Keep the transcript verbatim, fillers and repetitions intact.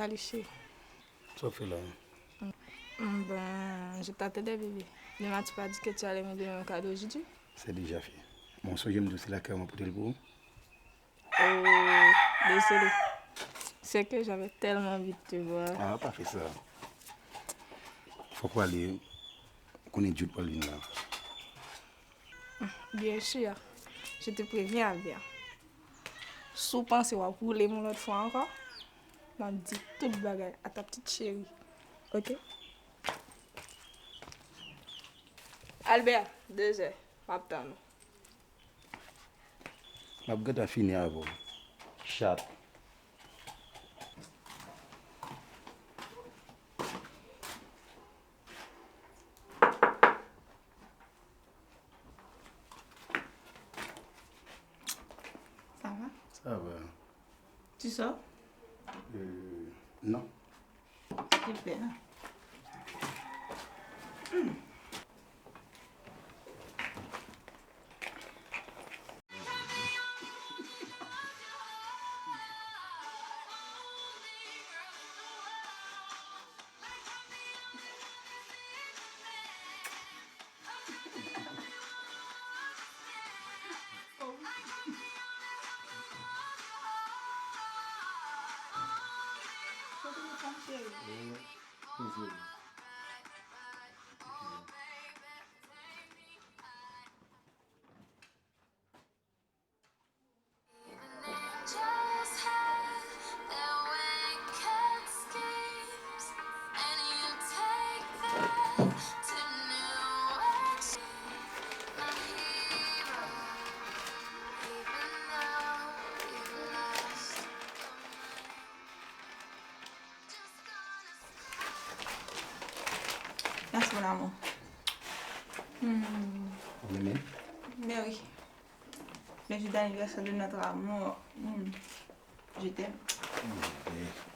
Salut chérie. Sa w ap fè la? Mm, Bon, je t'attendais bébé. Demain tu m'as dit que tu allais me donner un cadeau aujourd'hui. C'est déjà fait. Bon, sonje m di w se lakay mwen pote l pou ou. Oh, désolé. C'est que j'avais tellement envie de te voir. Ah, pa fè sa. Fòk w ale. Konnen Jude pral vin la. Bien sûr. Je te préviens, Albert. Si w panse w ap woule m yon lòt fwa ankò, m ap di tout bagay à ta petite chérie. Ok? Albert, dezè, m ap tann ou. M ap gentan fini avè w. Chat. Ça va? Ça va. Tu sors? Euh, non. Super. Merci, mon amour. Hmm. Mimi. Mais oui. Le jour d'anniversaire de notre amour. Hmm. Je t'aime. Eh,